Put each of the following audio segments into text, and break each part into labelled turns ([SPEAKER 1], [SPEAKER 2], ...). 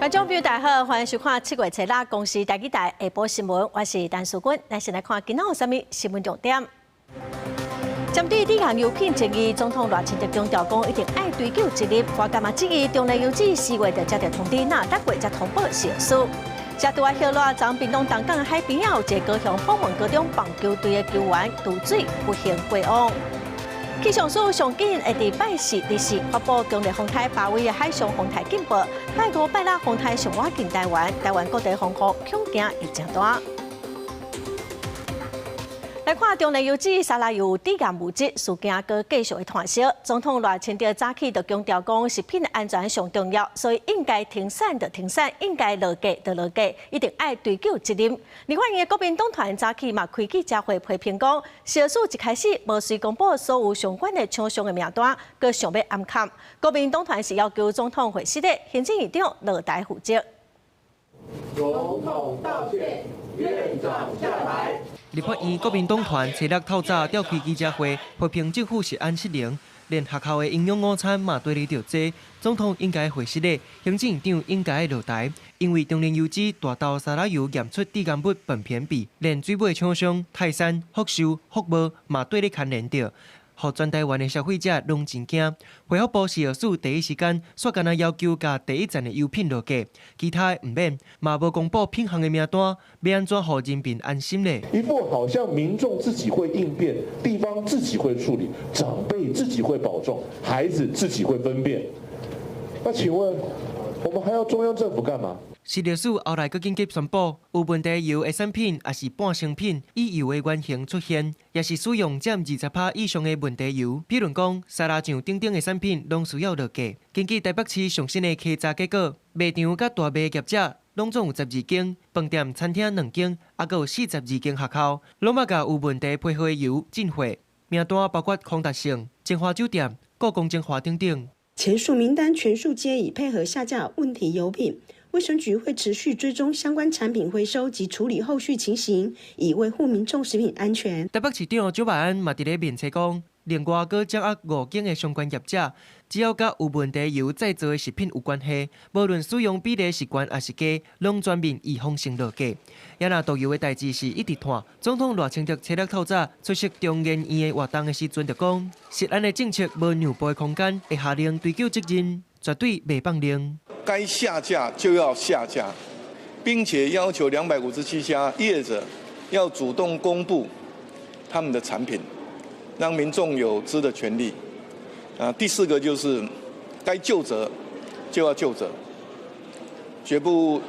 [SPEAKER 1] 觀眾朋友大家好，歡迎收看七月初六公視台語台下晡新聞，我是陳淑君。咱先來看今仔有啥物新聞重點。針對致癌油品爭議，總統賴清德強調講，一定愛追究責任。外界嘛質疑中煉油脂四月就接著通知，若六月才通報食藥署。這拄仔歇熱，昨屏東東港海邊仔有一個高雄普門高中棒球隊的球員墮水不幸過往。氣象署上緊會佇拜四、日四發布強烈風颱巴威的海上風颱警報，拜五、拜六風颱上倚近台灣，台灣各地風雨恐驚會誠大。來看中煉油脂沙拉油致癌物質事件，閣繼續會湠燒。總統賴清德早起就強調講，食品安全上重要，所以應該停產就停產，應該落架就落架，一定愛追究責任。立法院的國民黨團早起嘛開記者會批評講，食藥署一開始無隨公布所有相關的廠商的名單，閣想欲掩崁。國民黨團是要求總統會失禮，行政院長落台負責。
[SPEAKER 2] 總統道歉，院長下台。
[SPEAKER 3] 立法院國民黨團初六透早召開記者會，批評政府食安失靈，連學校的營養午餐嘛綴咧著這，總統應該回失禮，行政院長應該落台，因為中煉油脂大豆沙拉油驗出致癌物苯偏芘，連水尾廠商泰山、福壽、福茂嘛綴咧牽連著，予全台灣的消費者攏真驚。衛福部食藥署第一時間煞干焦要求共第一站的油品落架，其他的毋免，嘛無公布品項的名單，欲按怎予人民安心咧？
[SPEAKER 2] 一副好像民眾自己會應變，地方自己會處理，長輩自己會保重，孩子自己會分辨。那請問，我們還要中央政府幹嘛？
[SPEAKER 3] 食藥署後來閣緊急宣布，有問題油的產品，抑是半成品，以油的原型出現，抑是使用佔20%以上的問題油，比如講沙拉醬等等的產品，攏需要落架。根據台北市上新的稽查結果，賣場佮大賣業者攏總有12間，飯店、餐廳兩間，猶閣有42間學校，攏捌共有問題批號的油進貨。名單包括康達盛、晶華酒店、故宮晶華等等。
[SPEAKER 4] 前述名單全數皆已配合下架問題油品。衛生局會持續追蹤相關產品回收及處理後續情形，以維護民眾食品安全。
[SPEAKER 3] 台北市長蔣萬安嘛佇咧面冊講，另外閣掌握五間的相關業者，只要佮有問題油製造的食品有關係，無論使用比例是懸抑是低，攏全面預防性落架。也若毒油的代誌是一直湠，總統賴清德初六透早出席中研院的活動的時陣就講，食安的政策無讓步的空間，會下令追究責任，絕對袂放任。
[SPEAKER 5] 該下架就要下架，並且要求257家業者要主動公布他們的產品，讓民眾有知的權利。啊，第四個就是該究責就要究責，絕不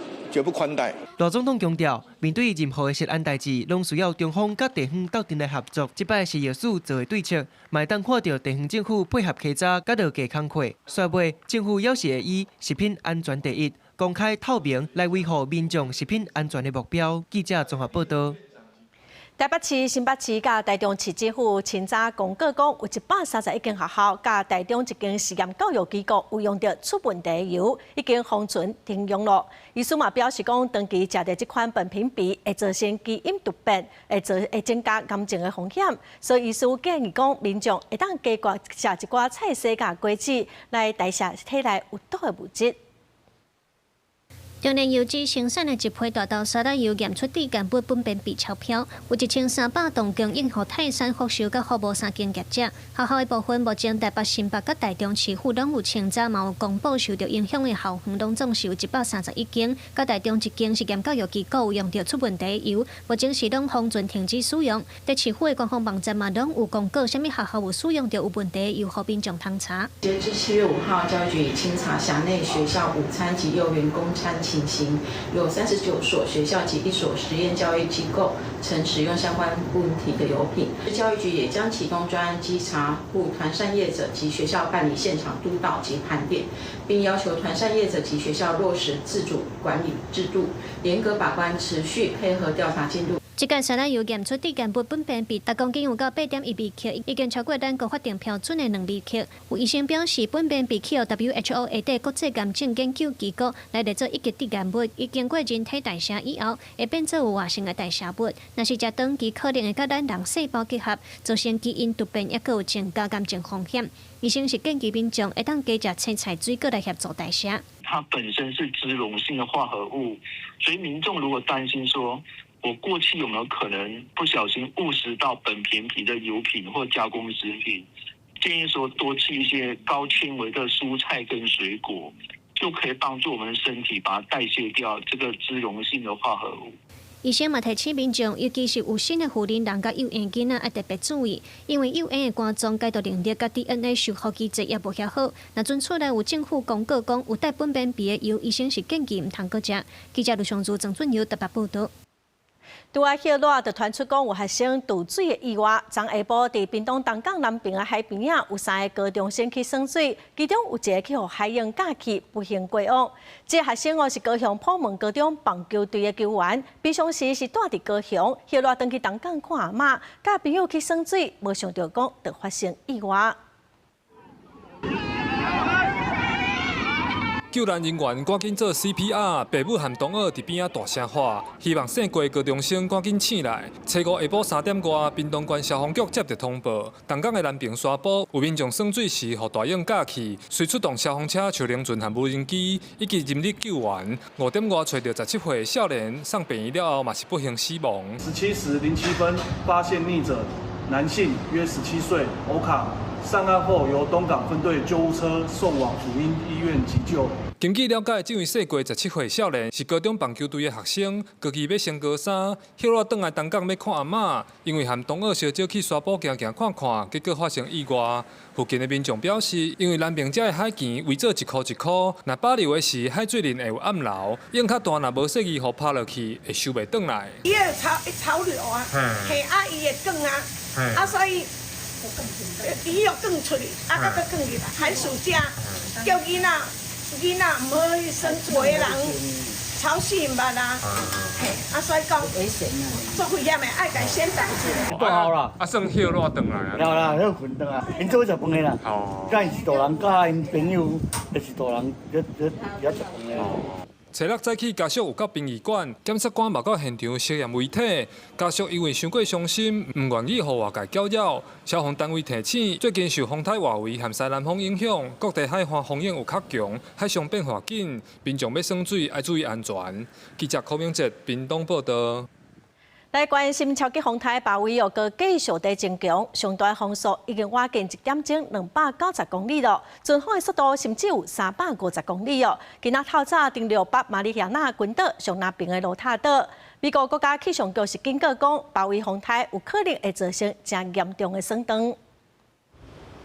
[SPEAKER 5] 寬待。
[SPEAKER 3] 賴總統強調，面對任何的食安代誌，攏需要中方佮地方鬥陣來合作。這擺食藥署做的對策，嘛會當看著地方政府配合稽查佮落架工課。煞尾，政府猶是會以食品安全第一、公開透明來維護民眾食品安全的目標。記者綜合報道。
[SPEAKER 1] 台北市、新北市佮台中市政府清早公告講，有131間學校佮台中一間實驗教育機構有用著出問題油，已經封存停用囉。醫師嘛表示講，長期食著這款苯偏芘會造成基因突變，會增加癌症的風險。所以醫師建議講，民眾會當加懸食一寡菜蔬佮果子來代謝體內有毒的物質。
[SPEAKER 6] 中煉油脂生產的一批大豆沙拉油驗出致癌物苯偏芘超標，有1300棟供應予泰山、福壽佮福茂三間業者。學校的部分，目前台北、新北佮台中市府攏有清查，嘛有公布受著影響的校園，攏總是有131間。佮台中一間實驗教育機構有用著出問題油，目前是攏封存停止使用。佇市府的官方網站嘛攏有公告，啥物學校有使用著有問題油，予民眾通查。
[SPEAKER 7] 截至7月5號，教育局已清查轄內學校午餐及幼園供餐情形，有39所學校及一所實驗教育機構曾使用相關問題的油品。教育局也將啟動專案稽查赴團膳業者及學校辦理現場督導及盤點，並要求團膳業者及學校落實自主管理制度，嚴格把關，持續配合調查進度。
[SPEAKER 6] 這屆沙拉油驗出致癌物苯偏芘，逐公斤有到8.1微克，已經超過咱國法定標準的2微克。有醫生表示，苯偏芘去予 WHO 下底國際癌症研究機構來列做一級致癌物，伊經過人體代謝以後，會變做有活性的代謝物。若是食長期，可能會佮咱人細胞結合，造成基因突變，抑閣有增加癌症風險。醫生是建議民眾會當加食青菜水果來協助代謝。
[SPEAKER 8] 它本身是脂溶性的化合物，所以民眾如果擔心說，我過去有沒有可能不小心誤食到苯駢芘的油品或加工食品，建議說多吃一些高纖維的蔬菜跟水果，就可以幫助我們身體把它代謝掉這個脂溶性的化合物。
[SPEAKER 6] 醫生嘛提醒民眾，尤其是有新的婦人佮幼嬰囡仔，愛特別注意，因為幼嬰的肝臟解毒能力佮 DNA 修復機制也無遐好。若陣厝內有政府公告講有帶苯便芘的油，醫生是建議毋通閣食。記者盧尚珠、曾俊耀特別報導。
[SPEAKER 1] 拄仔歇熱就傳出講有學生墮水的意外。昨下晡佇屏東東港南爿的海邊仔，有三个高中生去耍水，其中有一个去予海湧咬去，不幸過往。這个學生哦是高雄普門高中棒球隊的球員，平常時是蹛佇高雄，歇熱轉去東港看阿嬤，佮朋友去耍水，無想著講就發生意外。
[SPEAKER 9] 救難人員趕緊做 CPR，爸母和同學佇邊仔大聲喊，希望姓郭高中生趕緊醒來。初五下晡3點外，屏東縣消防局接著通報，東港的南爿沙埔有民眾耍水時，予大湧咬去，隨出動消防車、樹靈船和無人機，以及人力救援。5點外揣著17歲少年送病院了後，嘛是不幸死亡。
[SPEAKER 10] 17時07分發現溺者，男性，約17歲，歐卡。上岸後，由東港分隊救護車送往輔英醫院急救。
[SPEAKER 9] 根據了解，這位姓郭17歲少年是高中棒球隊的學生，高二欲升高三，歇熱轉來東港欲看阿嬤，因為和同學相招去沙埔行行看看，結果發生意外。附近的民眾表示，因為南爿遮的海墘圍做一箍一箍，若把流的時海水裡會有暗流，湧較大，若無細意予拍落去，會收袂轉來。
[SPEAKER 11] 伊會潮潮流啊，嘿啊，伊會捲啊，啊所以。伊又捲出去，啊，閣閣捲入來。寒暑假叫囡仔，囡仔毋好去耍，有的人潮汐毋捌啊，嘿，啊，所以講足危險的，愛共先擋住。
[SPEAKER 9] 好啦，啊，算歇熱轉來啊。
[SPEAKER 12] 有啦，歇睏轉來，𪜶做伙食飯的啦。哦。佮𪜶是大人，佮𪜶朋友，就是大人咧咧遐食飯的。
[SPEAKER 9] 初六早起，家屬有到殯儀館，檢察官嘛到現場相驗遺體。家屬因為傷過傷心，毋願意予外界攪擾。消防單位提醒，最近受風颱外圍和西南風影響，各地海岸風湧有較強，海上變化緊，民眾欲耍水愛注意安全。記者柯明哲屏東報導。
[SPEAKER 1] 來關心超級風颱巴威哦，閣繼續佇增強，上大風速已經倚近一點鐘290公里囉，陣風的速度甚至有350公里哦。今仔透早登陸北馬里亞納群島上南邊的羅塔島，美國國家氣象局是警告講，巴威風颱有可能會造成誠嚴重的損斷。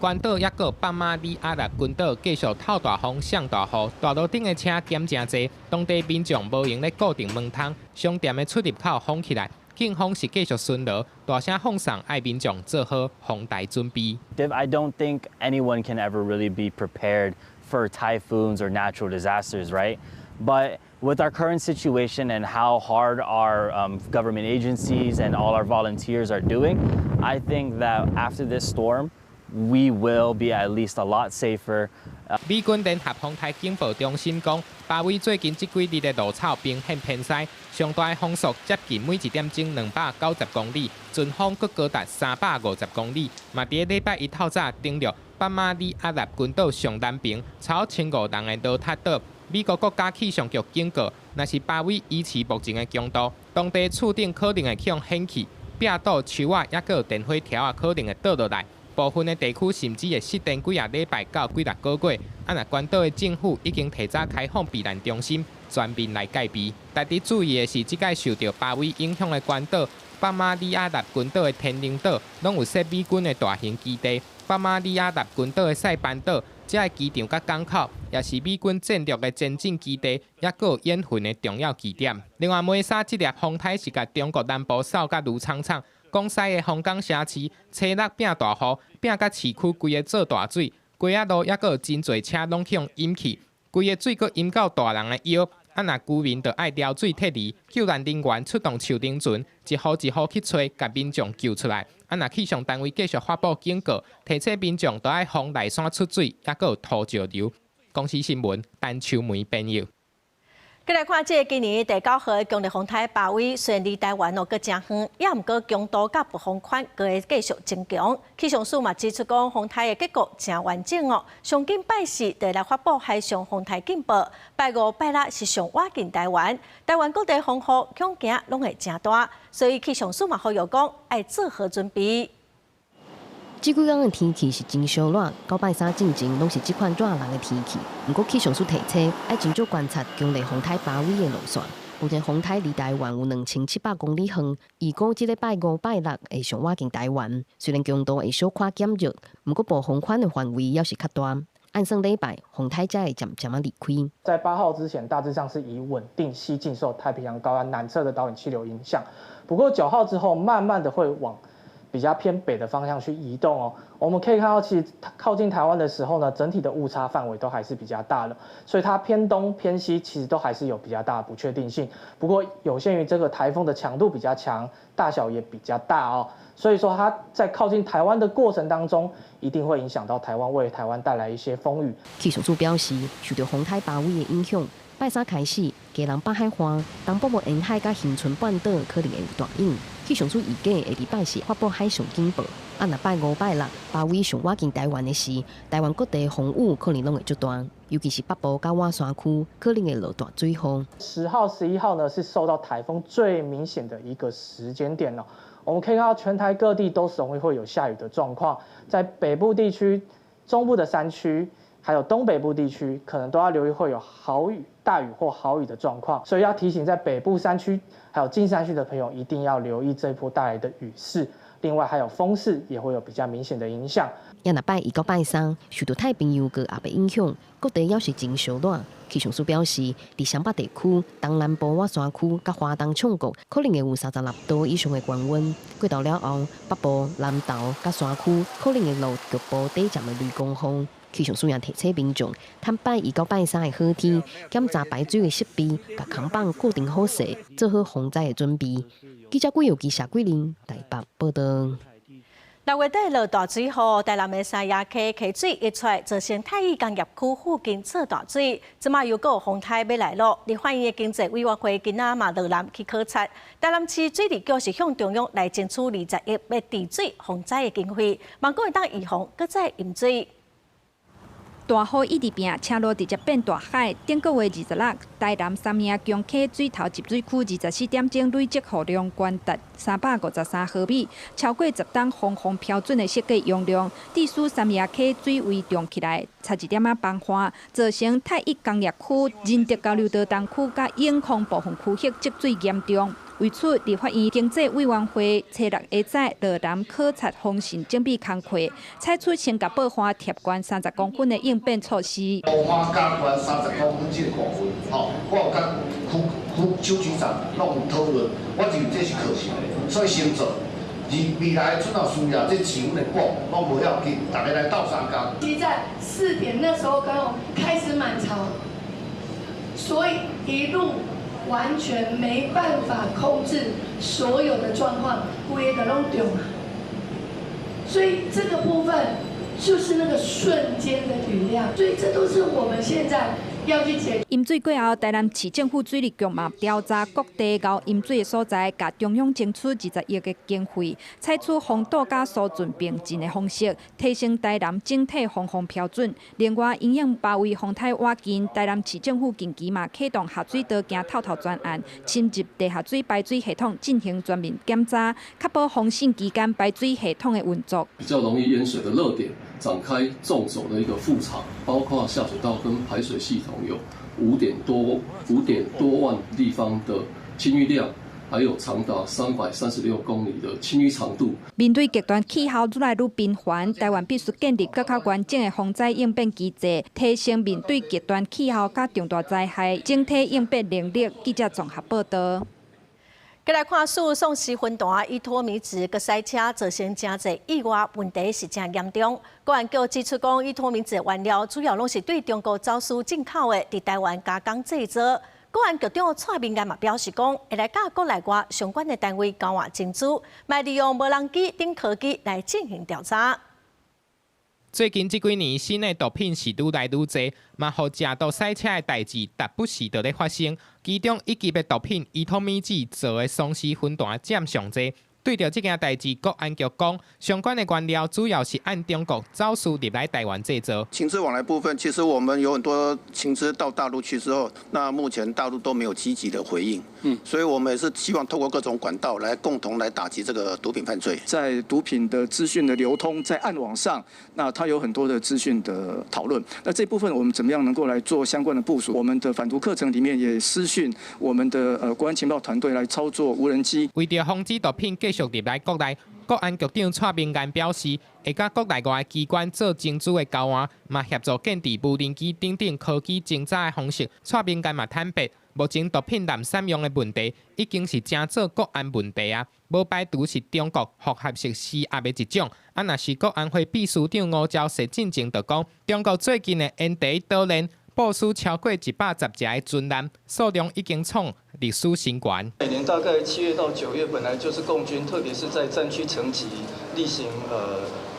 [SPEAKER 13] 關島抑閣北馬里亞納群島繼續透大風、上大雨，大路頂的車減誠濟，當地民眾無閒咧固定門窗，商店的出入口封起來。警方是繼續巡邏，大聲放送愛民眾做好防台準備。
[SPEAKER 14] I don't think anyone can ever really be prepared for typhoons or natural disasters, right? But with our current situation and how hard our government agencies and all our volunteers are doing, I think that after this storm, we will be at least a lot safer.
[SPEAKER 13] 美軍聯合風颱警報中心講，巴威最近這幾日的路草明顯偏西，上大風速接近每一點鐘290公里，陣風閣高達350公里。嘛，佇禮拜一透早登陸北馬里亞納群島上南爿，超1500人的羅塔島。美國國家氣象局警告，若是巴威維持目前的強度，當地厝頂可能會去予掀去，壁倒樹仔抑閣有電火柱仔可能會倒落來。部分的地區甚至會失電幾仔禮拜到幾六個月。啊，若關島的政府已經提早開放避難中心，全面來戒備。值得注意的是，這擺受著巴威影響的關島、北馬里亞納群島的天寧島，攏有設美軍的大型基地。北馬里亞納群島的塞班島，這个機場佮港口，也是美軍戰略的前進基地，抑閣有演訓的重要據點。另外，梅沙這粒風颱是共中國南部掃甲愈慘慘。廣西的鳳岡城市，初六變大雨，變甲市區規个做大水，街仔路抑閣有真濟車攏去予淹去，規个水閣淹到大人的腰。啊，若居民就愛撩水撤離，救援人員出動樹靈船，一戶一戶去揣，共民眾救出來。啊，若氣象單位繼續發布警告，提醒民眾都愛防泥山出水，抑閣有土石流。公視新聞，陳秋梅編譯。
[SPEAKER 1] 閣來看這个今年第九號強烈風颱巴威，雖然離台灣哦閣誠遠，猶毋過強度佮暴風圈閣會繼續增強。氣象署嘛指出講，風颱的結構誠完整哦。上緊拜四就來發布海上風颱警報，拜五、拜六是上倚近台灣，台灣各地風雨恐驚攏會誠大，所以氣象署嘛呼籲講，愛做好準備。
[SPEAKER 15] 這幾工的天氣是真燒熱，到拜三進前攏是這款熱人的天氣。毋過氣象署提醒，愛真少觀察強烈風颱巴威的路線。目前風颱離台灣有2700公里遠，預估這禮拜五、拜六會上倚近台灣。雖然強度會小可減弱，毋過暴風圈的範圍猶是較大。按算禮拜風颱才會漸漸仔離開。
[SPEAKER 16] 在8號之前，大致上是以穩定西進，受太平洋高壓南側的導引氣流影響。不過9號之後，慢慢的會往比較偏北的方向去移動哦。我們可以看到，其實靠近台灣的時候呢，整體的誤差範圍都還是比較大的，所以它偏東偏西其實都還是有比較大的不確定性。不過有限於這個颱風的強度比較強，大小也比較大哦，所以說它在靠近台灣的過程當中，一定會影響到台灣，為台灣帶來一些風雨。
[SPEAKER 15] 氣象署表示，受到風颱巴威的影響，拜三開始，基隆北海岸、東北部沿海佮恆春半島可能會有大雨。氣象署預計會佇拜四發布海上警報。啊，若拜五、拜六巴威上倚近台灣的時，台灣各地風雨可能攏會足大，尤其是北部佮外山區可能會落大水雨。
[SPEAKER 16] 10號、11號呢，是受到颱風最明顯的一個時間點哦。我們可以看到全台各地都是容易會有下雨的狀況，在北部地區、中部的山區，還有東北部地區，可能都要留意會有豪雨、大雨或豪雨的狀況，所以要提醒在北部山區還有近山區的朋友，一定要留意這波帶來的雨勢。另外還有風勢也會有比較明顯的影響。
[SPEAKER 15] 也若拜二到拜三，受到太平洋高壓的影響，各地猶是真燒熱。氣象署表示，佇雙北地區、東南部外山區佮花東縱谷，可能會有36度以上的高溫。過晝了後，北部、南投佮山區可能會落局部短暫的雷公雨。氣象署也提醒民眾，趁拜二到拜三的好天，檢查排水的設備，共崁舫固定好勢，做好防災的準備。記者郭友基、謝桂玲台北報導。
[SPEAKER 1] 六月底落大水雨，台南的三亞溪溪水溢出來，造成太乙工業區附近做大水。這馬又閣有風颱欲來囉，立法院的經濟委員會今仔嘛落南去考察。台南市水利局是向中央來爭取20億欲治水防災的經費，望講會當預防閣再淹水。
[SPEAKER 17] 大雨一直拚，車路直接變大海。頂個月26，台南三鶯薑溪水頭集水區24點鐘累積雨量懸達353毫米，超過10冬防洪標準的設計容量，致使三鶯溪水位漲起來，差一點仔崩岸，造成太乙工業區、仁德交流道東區佮永康部分區域積水嚴重。為此，立法院經濟委員會初六下晝落南考察防汛準備工課，採取先共報岸疊懸30公分的應變措施。
[SPEAKER 18] 報岸加懸30公分這個部分，吼，我有佮區區邱局長攏有討論，我認為這是可行的，所以先做。而未來準有需要，這市阮會補，攏無要緊，大家來鬥相共。
[SPEAKER 11] 其實在4點那時候剛開始滿潮，所以一路完全沒辦法控制所有的狀況，規个攏中啊。所以這個部分就是那個瞬間的雨量，所以這都是我們現在要去解決。
[SPEAKER 17] 淹水過後，台南市政府水利局嘛調查各地敖淹水的所在，共中央爭取20億的經費，採取封堵佮疏浚並進的方式，提升台南整體防洪標準。另外，因應巴威風颱倚近，台南市政府近期嘛啟動下水道行透透專案，深入地下水排水系統進行全面檢查，確保防汛期間排水系統的運作。
[SPEAKER 19] 比較容易淹水的熱點，展開縱走的一個復查，包括下水道跟排水系統有5點多萬立方的清淤量，還有長達336公里的清淤長度。
[SPEAKER 17] 面對極端氣候愈來愈頻繁，台灣必須建立閣較完整的防災應變機制，提升面對極端氣候佮重大災害整體應變能力。記者綜合報導。
[SPEAKER 1] 閣來看輸送時分段依托咪酯閣塞車，造成誠濟意外，問題是誠嚴重。公安局指出講，依托咪酯原料主要攏是對中國走私進口的，佇台灣加工製造。公安局長蔡明彥嘛表示講，會來佮國內外相關的單位交換情資，嘛利用無人機等科技來進行調查。
[SPEAKER 13] 最近這幾年，新的毒品是愈來愈濟，嘛予食毒駛車的代誌，逐不時就咧發生。其中一級的毒品依托咪酯做的鬆屍粉團佔上濟。對著這件代誌，國安局講，相關的原料主要是按中國走私入來台灣製造。
[SPEAKER 20] 情資往來部分，其實我們有很多情資到大陸去之後，那目前大陸都沒有積極的回應。所以我們也是希望透過各種管道來共同來打擊這個毒品犯罪。
[SPEAKER 10] 在毒品的資訊的流通，在暗網上，那它有很多的資訊的討論。那這部分我們怎麼樣能夠來做相關的部署？我們的反毒課程裡面也師訓我們的國安情報團隊來操作無人機。
[SPEAKER 13] 為著防止毒品繼續入來國內，國安局長蔡明彥表示，會佮國內外機關做情資的交換，嘛協助建置無人機等等科技偵查的方式。蔡明彥嘛坦白，目前毒品濫散用的問題已經是成做國安問題啊，無排除是中國複合式施壓的一種。啊，若是國安會秘書長吳釗燮進前就講，中國最近的沿地島鏈部署超過110隻的船艦，數量已經創歷史新高。
[SPEAKER 19] 每年大概7月到9月，本來就是共軍，特別是在戰區層級例行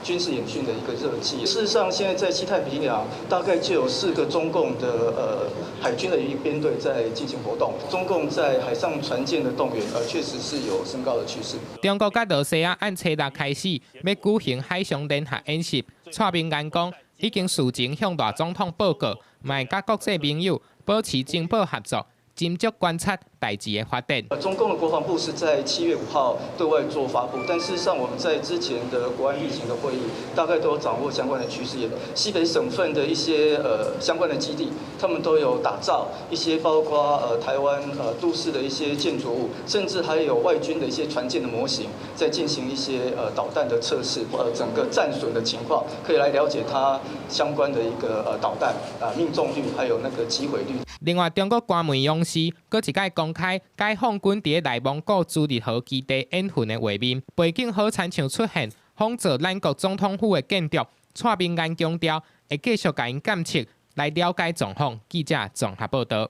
[SPEAKER 19] 軍事演訓的一個熱季。事實上，現在在西太平洋，大概就有4個中共的海軍的一個編隊在進行活動。中共在海上船艦的動員，確實是有升高的趨勢。
[SPEAKER 13] 中國佮羅西亞按初六開始欲舉行海上聯合演習，蔡明彥講已經事前向賴總統報告，嘛會佮國際盟友保持情報合作，斟酌觀察代誌的發展。
[SPEAKER 19] 中共的國防部是在7月5號對外做發布，但事實上我們在之前的國安例行的會議，大概都有掌握相關的趨勢。西北省份的一些相關的基地，他們都有打造一些包括台灣都市的一些建築物，甚至還有外軍的一些船艦的模型，在進行一些導彈的測試，整個戰損的情況，可以來了解它相關的一個導彈啊命中率，還有那個擊毀率。
[SPEAKER 13] 另外，中國官媒央視閣一擺公開解放軍佇內蒙古朱日和基地演訓的畫面，背景好親像出現仿造咱國總統府的建築。蔡明彥強調，會繼續共𪜶監測來了解狀況。記者綜合報導。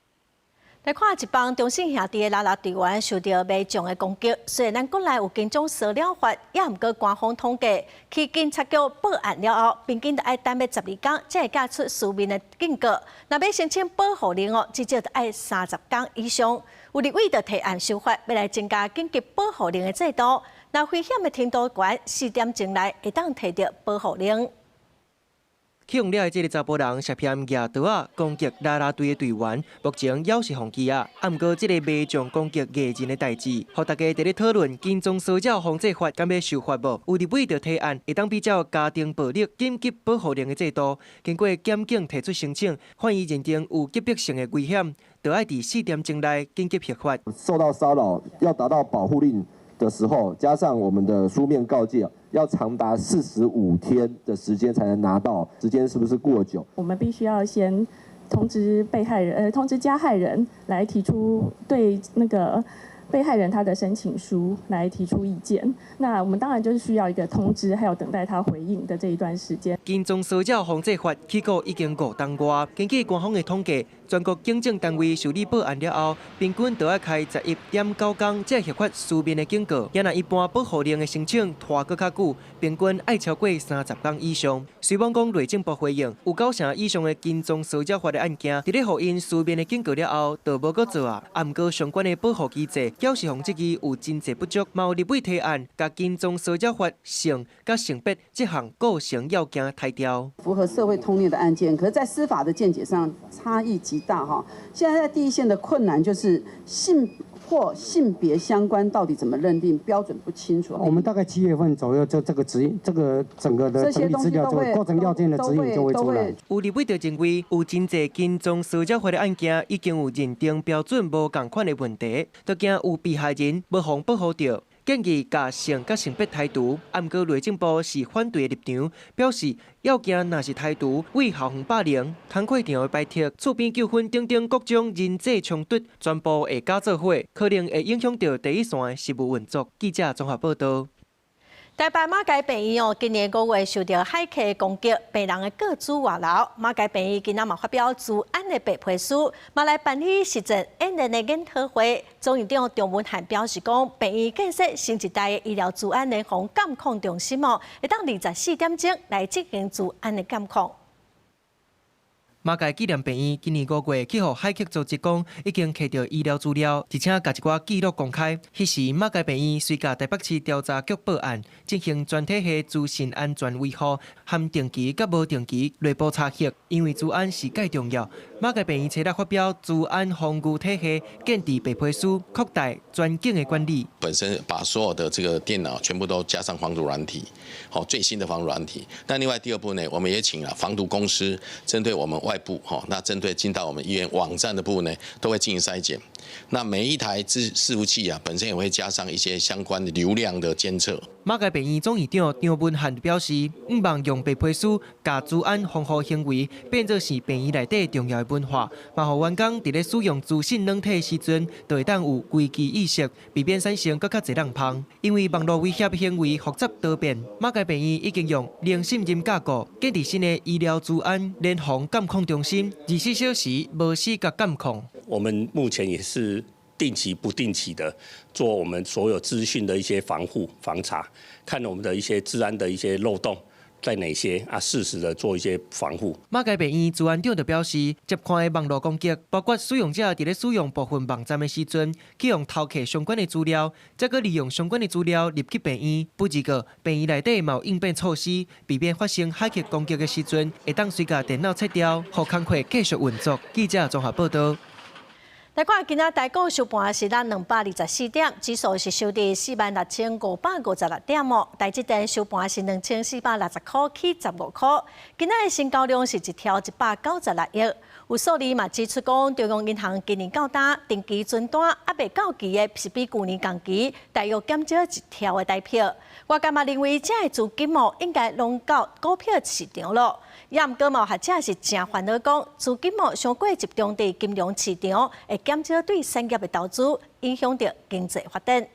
[SPEAKER 1] 來看一幫中信兄弟的啦啦隊員受著迷將的攻擊，雖然咱國內有跟蹤騷擾法，也毋過官方統計，去警察局報案了後，平均著愛等欲12工，才會寄出書面的警告。若欲申請保護令哦，至少著愛30工以上。有立委就提案修法，欲來增加緊急保護令的制度。若危險的程度懸，4點鐘內會當提著保護令。
[SPEAKER 3] 去予掠的這个查埔人涉嫌舉刀仔攻擊啦啦隊的隊員，目前猶是予羈押。啊，毋過這个迷將攻擊藝人的代誌，予大家佇咧討論跟蹤騷擾防制法敢欲修法無？有立委就提案，會當比照家庭暴力緊急保護令的制度，經過檢警提出申請，法院認定有急迫性的危險，就愛佇4點鐘內緊急核發。
[SPEAKER 21] 受到騷擾要達到保護令的時候，加上我們的書面告誡，要長達45天的時間才能拿到，時間是不是過久？
[SPEAKER 22] 我們必須要先通知被害人，通知加害人來提出對那個被害人他的申請書來提出意見。那我們當然就是需要一個通知，還有等待他回應的這一段時間。
[SPEAKER 3] 跟蹤騷擾防制法起草已經5冬外，根據官方的統計，全國警政單位受理報案了後，平均都愛開11.9工才會核發書面的警告。也若一般保護令的申請拖閣較久，平均愛超過30工以上。雖罔講內政部回應，有九成以上的跟蹤騷擾法的案件，佇咧予𪜶書面的警告了後，就無閣做啊。啊，毋過相關的保護機制，表示予質疑有真濟不足，嘛有立委提案，共跟蹤騷擾法性佮性別這項構成要件刣掉。
[SPEAKER 23] 符合社會通念的案件，可是，在司法的見解上差異極大哈。現在在第一線的困難就是性或性別相關到底怎麼認定，標準不清楚。
[SPEAKER 24] 我們大概7月份左右，就這個指引，這個整個的整理資料就會構成要件的指引就會出來。
[SPEAKER 3] 有立委就認為，有真濟跟蹤騷擾法的案件已經有認定標準無仝款的問題，都驚有被害人無予保護著。建議共性佮性別剔除，啊，毋過內政部是反對的立場，表示要件若是剔除，對校園霸凌、工課場的排斥、厝邊糾紛等等各種人際衝突，全部會加做伙，可能會影響著第一線的實務運作。記者綜合報導。
[SPEAKER 1] 台北馬偕病院哦，今年5月受著駭客攻擊，病人的個資外流。馬偕病院今仔嘛發表資安的白皮書，嘛來辦理實戰演練的研討會。總院長張文瀚表示講，病院建設新一代的醫療資安聯防監控中心哦，會當24點鐘來進行資安的監控。
[SPEAKER 3] 馬偕紀念病院今年5月去予駭客組織講，已經摕著醫療資料，而且共一寡記錄公開。彼時馬偕病院遂共台北市調查局報案，進行全體系資訊安全維護，含定期佮無定期內部查核，因為資安是蓋重要。馬偕病院初日發表資安防禦體系建置白皮書，擴大全景的管理。
[SPEAKER 2] 本身把所有的這個電腦全部都加上防毒軟體，好，最新的防毒軟體。但另外第二步呢，我們也請了防毒公司，針對我們外部哈，那針對進到我們醫院網站的部分呢，都會進行篩檢。那每一台伺服器啊，本身也會加上一些相關的流量的監測。
[SPEAKER 3] 馬偕病院總院長張文瀚表示，毋望用白皮書共資安防護行為變做是病院內底重要的文化，嘛予員工佇咧使用資訊軟體時陣，就會當有危機意識，避免產生閣較濟人芳。因為網路威脅行為複雜多變，馬偕病院已經用零信任架構建立新的醫療資安聯防監控中心，24小時無死角監控。
[SPEAKER 4] 我們目前也是定期不定期的做我們所有資訊的一些防護防查，看我們的一些資安的一些漏洞在哪些啊，適時的做一些防護。
[SPEAKER 3] 馬偕病院資安長就表示，這款的網路攻擊，包括使用者佇咧使用部分網站的時陣，去予偷摕相關的資料，再閣利用相關的資料入去病院。不過，病院內底嘛有應變措施，避免發生駭客攻擊的時陣，會當隨共電腦切掉，予工課繼續運作。記者綜合報道。
[SPEAKER 1] 來看今仔台股收盤是落224點，指數是收佇46,556點哦。台積電收盤是2460塊，起15塊。今仔的成交量是一兆196億。有數字嘛指出講，中央銀行今年到今定期存單猶未到期的，是比舊年同期大約減少一兆的台票。外界嘛認為，這个資金哦應該攏到股票市場咯。也毋過嘛，學者是誠煩惱講，資金哦傷過集中佇金融市場，會減少對產業的投資，影響著經濟發展。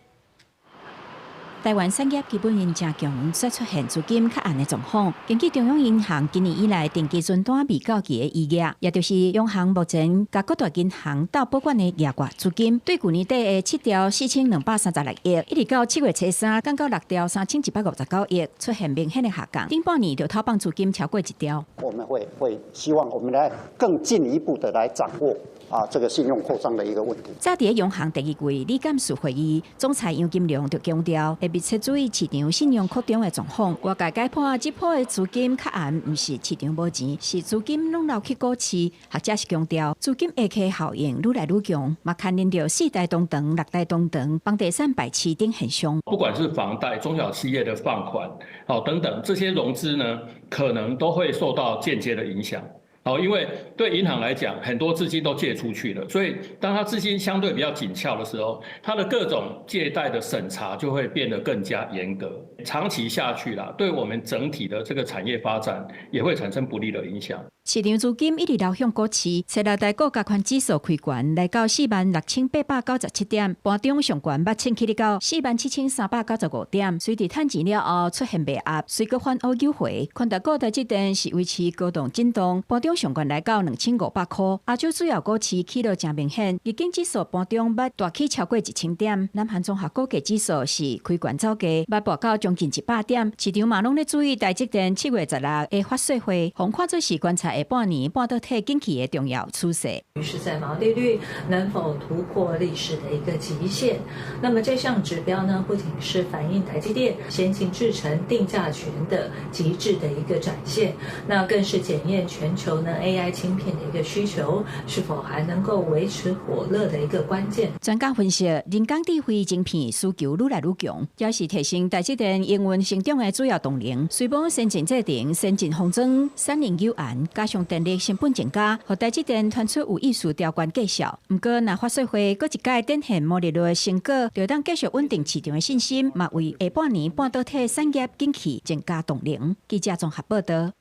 [SPEAKER 5] 台灣產業基本面誠強，煞出現資金較絚的狀況。根據中央銀行今年以來定期存單未到期的餘額，也就是央行目前佮各大銀行鬥保管的額外資金，對舊年底的7兆4236億，一直到7月初三降到6兆3159億，出現明顯的下降。頂半年就投放資金超過1兆。
[SPEAKER 7] 我們會希望我們來更進一步的來掌握啊，這個信用擴張的一個問題。
[SPEAKER 5] 早佇央行第二季理監事會議，總裁楊金龍就強調，會密切注意市場信用擴張的狀況。外界解判這波的資金較絚，毋是市場無錢，是資金攏流去股市。學者是強調，資金下客效應愈來愈強，嘛牽連著四大中長、六大中長、房地產敗市等現象。
[SPEAKER 25] 不管是房貸、中小企業的放款，好等等，這些融資呢，可能都會受到間接的影響。好，因為對銀行來講，很多資金都借出去了，所以當它資金相對比較緊俏的時候，它的各種借貸的審查就會變得更加嚴格。長期下去啦，對我們整體的這個產業發展也會產生不利的影響。
[SPEAKER 5] 市場資金一直流向股市，初六台股加權指數開懸來到46,897點，盤中上懸捌衝起到47,395點，隨佇趁錢了後出現賣壓，隨閣反烏扭回。權值股台積電是維持高檔震盪，盤中上懸來到2500塊。亞洲主要股市起落誠明顯，日經指數盤中捌大起超過1000點，南韓綜合股價指數是開懸走低，捌跋到將近100點。市場嘛攏咧注意台積電7月16的法說會，予看做是觀察下半年半導體景氣的重要趨勢。
[SPEAKER 26] 是在毛利率能否突破歷史的一個極限？那麼這項指標呢，不僅是反映台積電先進製程定價權的極致的一個展現，那更是檢驗全球呢 AI 晶片的一個需求是否還能夠維持火熱的一個關鍵。
[SPEAKER 5] 專家分析，人工智慧晶片需求愈來愈強，也是提升台積電營運成長的主要動能。雖罔先進製程、先進封裝、產能有限，加上電力成本增加，予台積電傳出有意思調懸績效。毋過，若法說會閣一擺展現毛利率的成果，就當繼續穩定市場的信心，嘛為下半年半導體產業景氣增加動能。記者綜合報道。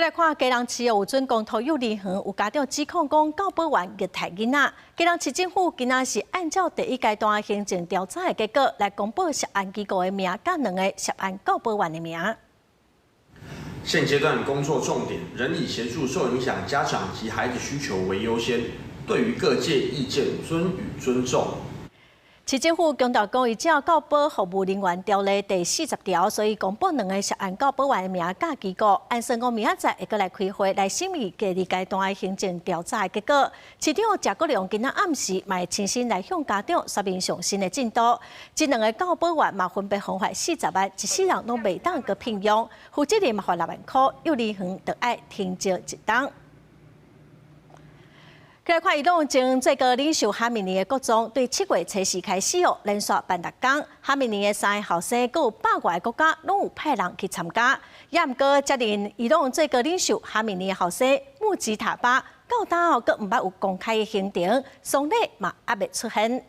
[SPEAKER 1] 來看，基隆市有準公托幼兒園有家長指控講，教保員虐待囡仔。基隆市政府今仔是按照第一階段行政調查的結果來公布涉案機構的名，佮兩個涉案教保員的名。
[SPEAKER 6] 現階段工作重點仍以協助受影響家長及孩子需求為優先，對於各界意見尊予尊重。
[SPEAKER 1] 市政府強調講，依照教保服務人員條例第40條，所以公布兩个涉案教保員的名佮機構，按算講明仔載會閣來開會來審議第二階段的行政調查的結果。市長謝國樑今仔暗時嘛會親身來向家長說明上新的進度。這兩个教保員嘛分別予罰40萬，一世人攏袂當閣聘用，負責人嘛罰6萬箍，幼兒園著愛停招一冬。來看伊朗前最高領袖哈米尼的國葬，對7月初四開始哦，連續辦六工。哈米尼的三个後生，閣有百外个國家攏有派人去參加。也毋過接任伊朗最高領袖哈米尼的後生穆吉塔巴，到今哦，閣毋捌有公開的行程，喪禮嘛猶未出現。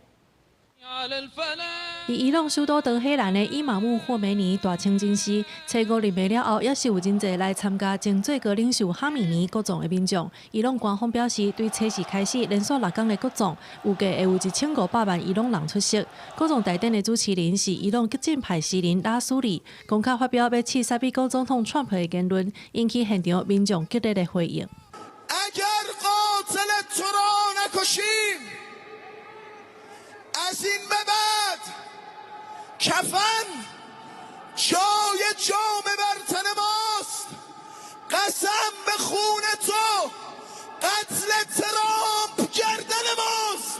[SPEAKER 8] 佇伊朗首都德黑蘭的伊瑪目霍梅尼大清真寺，初五入暝了後，猶是有真濟來參加前最高領袖哈米尼國葬的民眾。伊朗官方表示，對初四開始連續六工的國葬，預計會有1500萬伊朗人出席。國葬大典的主持人是伊朗激進派詩人拉蘇里，公開發表欲刺殺美國總統川普的言論，引起現場民眾激烈的回應。
[SPEAKER 9] اگر قاتل تو را نکشیم از این به بعد کفن جای جامه بر تن ماست قسم به خون تو قتل ترامپ گردن ماست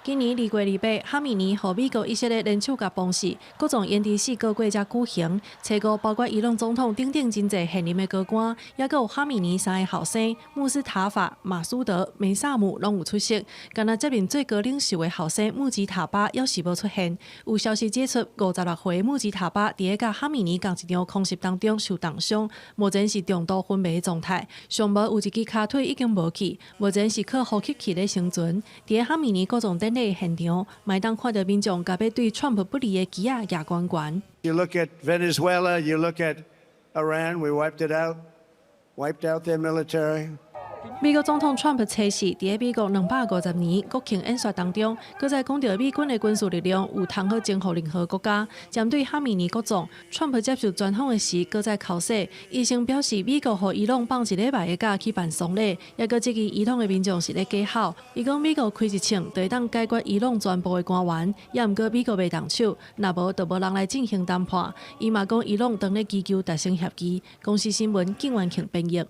[SPEAKER 8] 今年2月28，哈米尼予美國以色列聯手共封死，國葬延遲4個月才舉行。初五包括伊朗總統等等真濟現任的高官，猶閣有哈米尼三个後生穆斯塔法、馬蘇德、梅薩姆攏有出席。干焦接任最高領袖的後生穆吉塔巴猶是無出現。有消息指出，56歲穆吉塔巴佇咧佮哈米尼仝一場空襲當中受重傷，目前是重度昏迷狀態，上無有一支跤腿已經無去，目前是靠呼吸器咧生存。佇咧哈米尼國葬典禮現場，嘛會當看著民眾共欲對川普不利的旗仔舉懸懸。
[SPEAKER 12] You look at Venezuela, you look at Iran, we wiped it out, wiped out their military.
[SPEAKER 8] 美國總統川普初四佇咧美國250年國慶演說當中，閣再講著美軍的軍事力量有通好征服任何國家。針對哈米尼國葬，川普接受專訪的時，閣再剾洗，醫生表示美國予伊朗放一禮拜的假去辦喪禮，猶閣質疑伊朗的民眾是咧假吼。伊講美國開一槍就會當解決伊朗全部的官員，猶毋過美國袂動手，若無就無人來進行談判。伊嘛講伊朗當咧祈求達成協議。公視新聞景元慶編譯。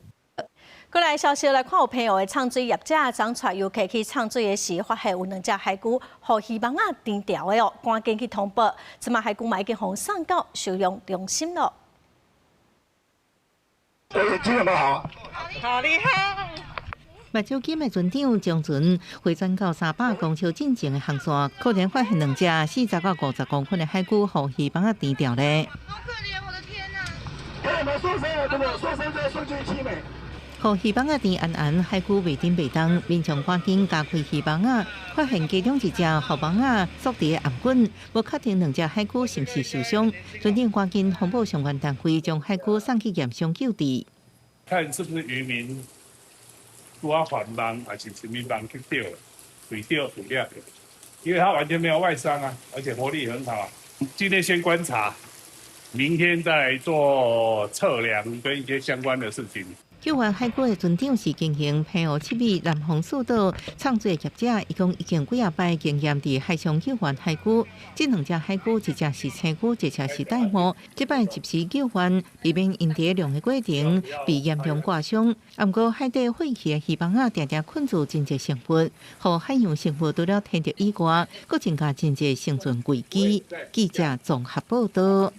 [SPEAKER 1] 過來消息來看，有澎湖的藏水業者昨帶遊客去藏水的時，發現有兩隻海龜予魚網仔纏牢的哦，趕緊去通報，這馬海龜嘛已經予送到收容中心囉。
[SPEAKER 14] 今日好，
[SPEAKER 11] 好厲害！
[SPEAKER 16] 目睭金的船長將船回轉到300公尺進前的航線，可能發現兩隻40到50公分的海龜予魚網仔纏牢咧。
[SPEAKER 11] 好可憐，我的天哪！
[SPEAKER 14] 受傷了，對不對？受傷再送進去沒？
[SPEAKER 16] 予魚網仔纏絚絚，海龜袂振袂動，民眾趕緊加開魚網仔，發現其中一隻予網仔束佇頷頸，無確定兩隻海龜是毋是受傷。船長趕緊通報相關單位，將海龜送去驗傷救治。
[SPEAKER 27] 看是不是漁民拄仔翻網，還是啥物網去釣，被釣被掠著，因為它完全沒有外傷啊，而且活力很好啊。今天先觀察，明天再做測量跟一些相關的事情。
[SPEAKER 16] 救援海龜的船長是經營澎湖七尾南方四島藏水業者，伊講已經幾仔擺經驗佇海上救援海龜。這兩隻海龜，一隻是青龜，一隻是玳瑁。這擺及時救援，避免𪜶佇漁的過程被嚴重割傷。毋過海底廢棄的魚網仔，定定困住真濟生物，予海洋生物除了天敵以外，閣增加真濟生存危機。記者綜合報道。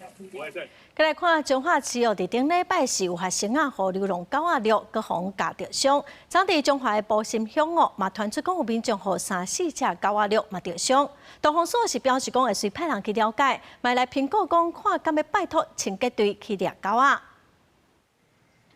[SPEAKER 1] 閣來看彰化市哦，佇頂禮拜四有發生啊，予流浪狗仔掠，閣予咬著傷。昨佇彰化的埔心鄉哦，嘛傳出講有民眾予三四隻狗仔掠嘛著傷。導防所是表示講會隨派人去了解，嘛來評估講看敢欲拜託清潔隊去掠狗仔。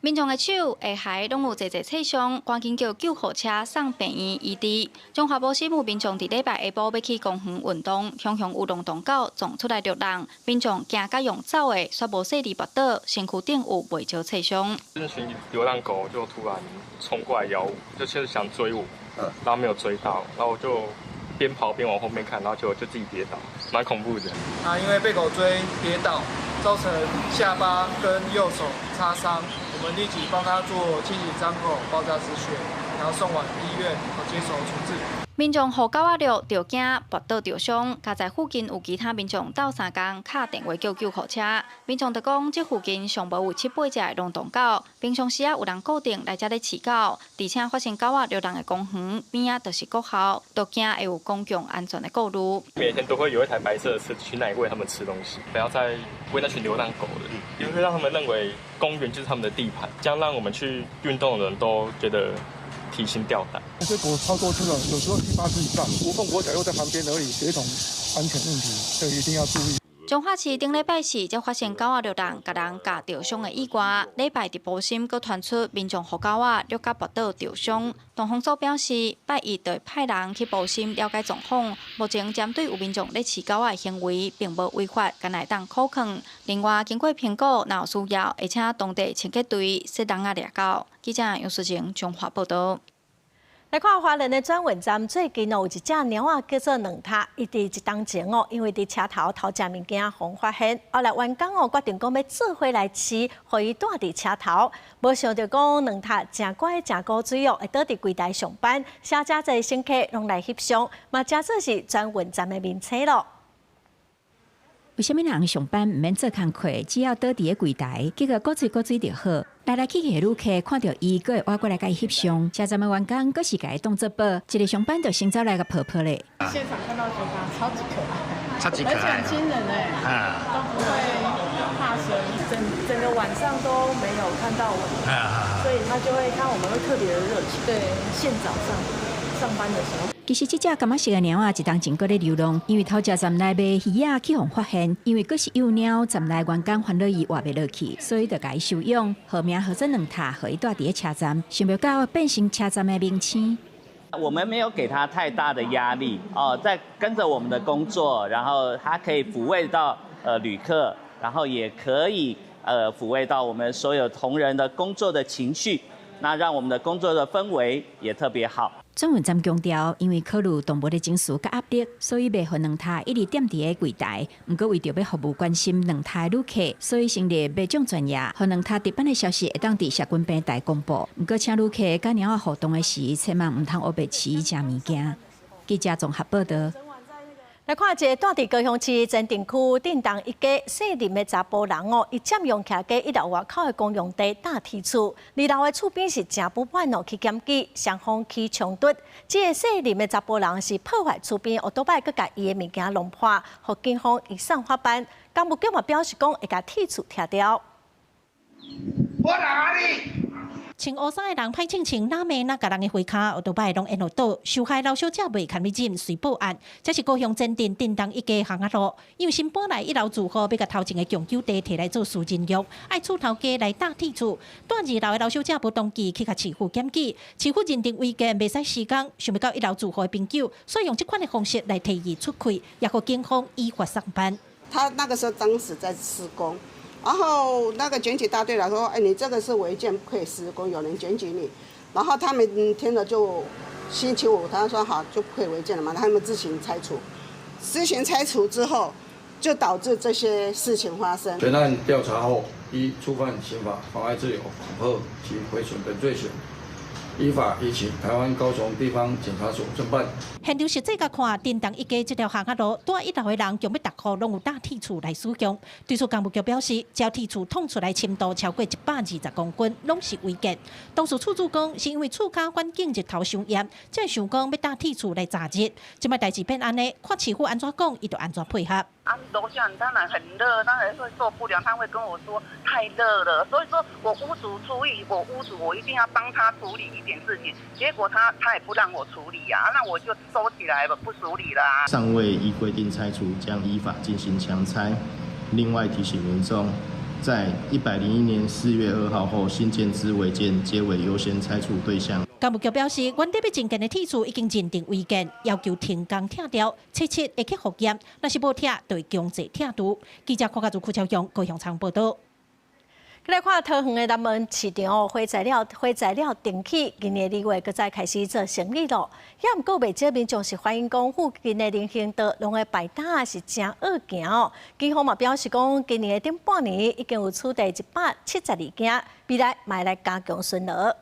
[SPEAKER 10] 民眾的手、下頦攏有濟濟刺傷，趕緊叫救護車送病院醫治。彰化埔心有民眾佇禮拜下晡欲去公園運動，雄雄有浪蕩狗撞出來掠人，民眾驚佮用走的，煞無細膩跋倒，身軀頂有袂少刺傷。
[SPEAKER 13] 那群流浪狗就突然衝過來咬我，就是想追我，然後沒有追到，然後我就邊跑邊往後面看，然後就自己跌倒，蠻恐怖的。
[SPEAKER 15] 啊，因為被狗追跌倒，造成下巴跟右手擦傷，我們立即幫他做清洗傷口、包紮止血，然後送往醫院接受處置。
[SPEAKER 10] 民眾予狗仔掠著驚，跋倒著傷。佳哉附近有其他民眾鬥相共，敲電話叫救護車。民眾就講，這附近上無有七八隻的浪蕩狗，平常時仔有人固定來遮咧飼狗，而且發生狗仔掠人的公園邊仔就是國校，都驚會有公共安全的顧慮。
[SPEAKER 13] 每天都會有一台白色的車去那裡餵他們吃東西，不要再餵那群流浪狗了，因為會讓他們認為公園就是他們的地盤，這樣讓我們去運動的人都覺得提心吊膽。
[SPEAKER 17] 這狗超多隻了，有時候七八隻以上。吳鳳國小又在旁邊而已，學童安全問題，這一定要注意。
[SPEAKER 10] 彰化市頂禮拜四才發生狗仔掠人，共人咬著傷的意外。禮拜佇埔心閣傳出民眾予狗仔掠甲跋倒著傷。動防組表示，拜一就會派人去埔心了解狀況。目前針對有民眾咧飼狗仔的行為，並無違法，敢若會當可控。另外，經過評估，若有需要，會請當地清潔隊設籠仔掠狗。記者楊淑晴彰化報導。
[SPEAKER 1] 來看花蓮的轉運站，最近哦有一隻貓仔叫做兩塔，伊佇一冬前哦，因為佇車頭偷食物件，予人發現，後來員工哦決定講欲做伙來飼，予伊蹛佇車頭，無想著講兩塔誠乖誠古錐哦，會倒佇櫃台上班，寫誠濟乘客攏來翕相，嘛誠做是轉運站的明星囉。
[SPEAKER 5] 為啥物人上班毋免做工課，只要倒佇個櫃台，結果古錐古錐就好。來來去去的旅客看著伊，閣會倚過來共伊翕相。車站的員工閣是共伊當做寶，一个上班就先走來共抱抱咧。
[SPEAKER 18] 現場看到覺得他超級可愛，
[SPEAKER 19] 超級可愛，
[SPEAKER 18] 而且很親人哎，都不會怕生，整整個晚上都沒有看到我們，所以他就會看我們會特別的熱情。對，現早上上班的時候。
[SPEAKER 5] 其實這隻柑仔色的貓仔，一冬前閣咧流浪，因為偷食站內賣魚仔去予發現，因為閣是幼貓，站內員工煩惱伊活袂落去，所以就共伊收養，號名號做兩塔，予伊蹛佇咧車站，想袂到變成車站的明星。
[SPEAKER 20] 我們沒有給他太大的壓力哦，在跟着我們的工作，然後他可以撫慰到旅客，然後也可以撫慰到我們所有同仁的工作的情緒，那讓我們的工作的氛圍也特別好。
[SPEAKER 5] 轉運站強調，因為考慮動物的情緒佮壓力，所以袂予兩塔一直踮佇个櫃台。毋過為著欲服務關心兩塔的旅客，所以成立備眾專頁，予兩塔值班的消息會當佇社群平台公布。毋過請旅客佮貓仔互動的時，千萬毋通烏白飼食物件。記者綜合報導。
[SPEAKER 1] 來看一个蹛佇高雄市前鎮區鎮東一家姓林的查埔人哦，伊佔用徛家一樓外口的公用地搭鐵厝，二樓的厝邊是誠不滿哦，去檢舉，雙方起衝突。這个姓林的查埔人是破壞厝邊，歐多擺閣共伊的物件弄破，予警方移送法辦。工務局嘛表示講會共鐵厝拆掉。
[SPEAKER 28] 我哪裡？
[SPEAKER 29] 穿烏衫的人歹銃銃，哪罵哪共人的花跤，歐多擺攏緣予倒。受害劉小姐袂堪忍，遂報案。這是高雄前鎮鎮東一家巷仔路，因為新搬來一樓住戶欲共頭前的共有地提來做私人用，愛厝頭家來搭鐵厝。蹛二樓的劉小姐無同意，去共市府檢舉，市府認定違建袂使施工，想袂到一樓住戶的朋友，所以用這款的方式來提議出氣，也予警方依法送辦。
[SPEAKER 30] 他那個時候當時在施工。然後那個檢舉大隊來說：“哎，你這個是違建，不可以施工，有人檢舉你。”然後他們聽了就星期五，他說好就不可以違建了嘛，他們自行拆除。自行拆除之後，就導致這些事情發生。
[SPEAKER 31] 全案調查後，依觸犯刑法妨礙自由、恐嚇及毀損等罪行，依法移請臺灣高雄地方檢察署偵辦。
[SPEAKER 29] 現場實際共看，鎮東一家這條巷仔路，蹛一樓的人強欲逐戶攏有搭鐵厝來使用。對此，工務局表示，只要鐵厝捅出來深度超過120公分，攏是違建。當時厝主講，是因為厝跤環境日頭傷炎，才會想講欲搭鐵厝來遮熱。這擺代誌變按呢，看市府按怎講，伊就按怎配合。
[SPEAKER 32] 啊，樓下當然很熱，當然會受不了，他會跟我說太熱了，所以說我屋主出意，我屋主我一定要幫他處理一點事情，結果他也不讓我處理啊，那我就收起來了，不處理啦。
[SPEAKER 33] 尚未依規定拆除，將依法進行強拆。另外提醒民眾，
[SPEAKER 2] 在101年4月2號後新建之違建，皆為優先拆除對象。
[SPEAKER 29] 工務局表示，原地欲興建的鐵厝已經認定違建，要求停工拆掉，初七會去復驗，若是無拆，就會強制拆除。記者柯家祖、柯超雄、高雄倉報道。
[SPEAKER 1] 來看桃園的南門市場火災了火災了重起，今年2月閣再開始做生意咯。也毋過袂少民眾是反映講，附近的人行道攏會擺擔是誠惡行哦。警方嘛表示講，今年的頂半年已經有取締172件，未來嘛會來加強巡邏。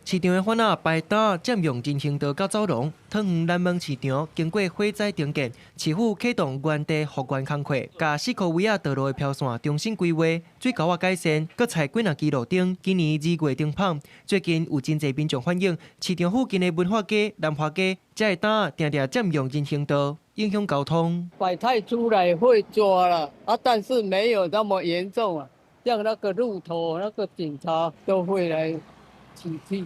[SPEAKER 3] 市場的販仔擺擔佔用人行道佮走廊，桃園南門市場經過火災重建，市府啟動原地復原工課，共四箍圍仔道路的飄線重新規劃，水溝仔改善，閣拆幾若支路燈。今年2月停放，最近有真濟民眾反映，市場附近的文化街、南華街，遮的擔仔定定佔用人行道，影響交通。
[SPEAKER 4] 擺太出來會抓啦，啊，但是沒有那麼嚴重啊，像那個路頭那個警察都會來取締，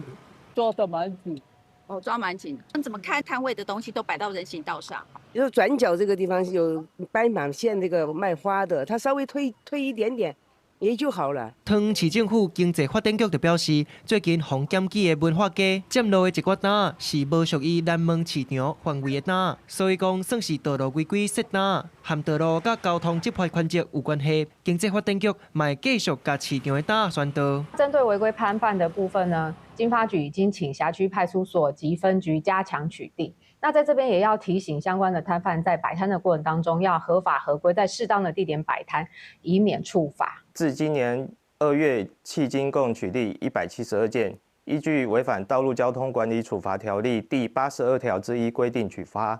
[SPEAKER 4] 抓得蠻緊。
[SPEAKER 6] 哦，抓蠻緊。那怎麼看攤位的東西都擺到人行道上？
[SPEAKER 7] 就是轉角這個地方有斑馬線，這個賣花的，他稍微推推一點點，也就好了。
[SPEAKER 3] 桃園市政府經濟發展局就表示，最近予檢舉的文化街佔路的一寡擔是無屬於南門市場範圍的擔，所以講算是道路違規設擔，和道路佮交通執法權責有關係。經濟發展局嘛會繼續共市場的擔宣導。
[SPEAKER 19] 針對違規攤販的部分呢，經發局已經請轄區派出所及分局加強取締。那在這邊也要提醒相關的攤販，在擺攤的過程當中，要合法合規，在適當的地點擺攤，以免觸法。
[SPEAKER 21] 自今年2月迄今，共取締172件，依據違反道路交通管理處罰條例第82條之1規定處罰，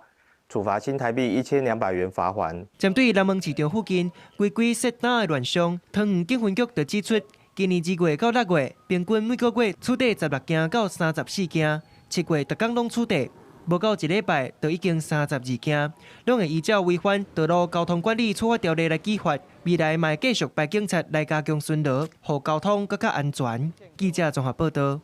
[SPEAKER 21] 處罰新台幣1200元罰鍰。
[SPEAKER 3] 針對南門市場附近違規設擔的亂象，桃園警分局就指出，今年2月到6月，平均每個月取締16件到34件，7月逐工攏取締。無夠一禮拜，就已經32件，攏會依照違反道路交通管理處罰條例來舉發。未來嘛會繼續派警察來加強巡邏，予交通閣較安全。記者綜合報道。